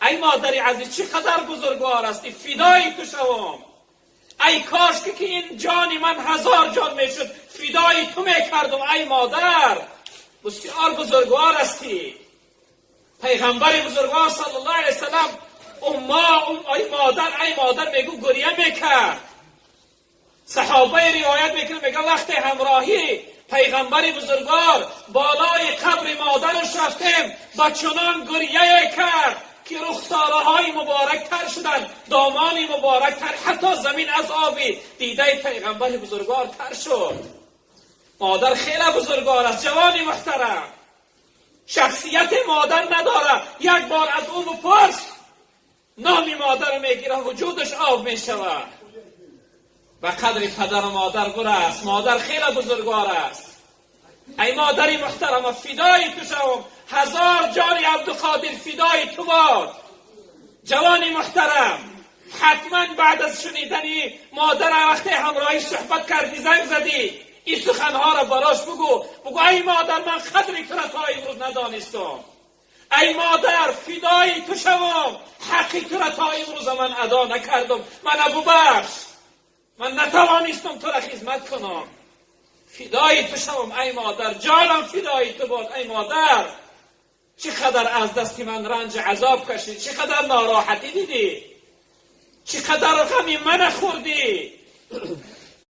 Эй модари азиз, чӣ қадар бузургвор ҳастӣ, фидои ту шавам. Эй кош ки ин ҷони ман ҳазор ҷон мешуд, фидои ту мекардам. Эй модар, бисёр бузургвор ҳастӣ. Пайғамбари бузургвор саллаллоҳу алайҳи васаллам умма ай модар, ай модар мегӯ, гиря мекард. Саҳобаи ривоят мекунад, мега, вақте ҳамроҳӣ пайғамбари бузургвор болои қабри модараш рафтем, ба чунон гиряе кард, ки рухсораҳои муборак тар шуданд, домони муборак тар, ҳатто замин аз оби дидаи пайғамбари бузургвор тар шуд. Модар хеле бузургвор аст. Ҷавони муҳтарам, шахсияти модар надорад, як бор аз ӯ бипурс, номи модар мегирад, вуҷудаш об мешавад. Ба қадри падару модар бурааст. Модар хеле бузургвор аст. Эй модари муҳтарама, фидои ту шавам, ҳазор ҷони Абдуқодир фидои ту бод. Ҷавони муҳтарам, ҳатман баъд аз шунидани модар, вақте ҳамроҳӣ суҳбат кардӣ, занг задӣ, ин суханҳоро барош бугӯ. Бугӯ: ай модар, ман қадри туро то имрӯз надонистам. Эй модар, фидои ту шавам, ҳаққи туро то имрӯза ман адо накардам, мана бубахш, ман натавонистам туро хизмат кунам. Фидои ту шавам, эй модар, ҷонам фидои ту бод. Эй модар, чӣ қадар аз дасти ман ранҷ азоб кашидӣ, чӣ қадар нороҳатӣ дидӣ, чӣ қадар ғами мана хӯрдӣ.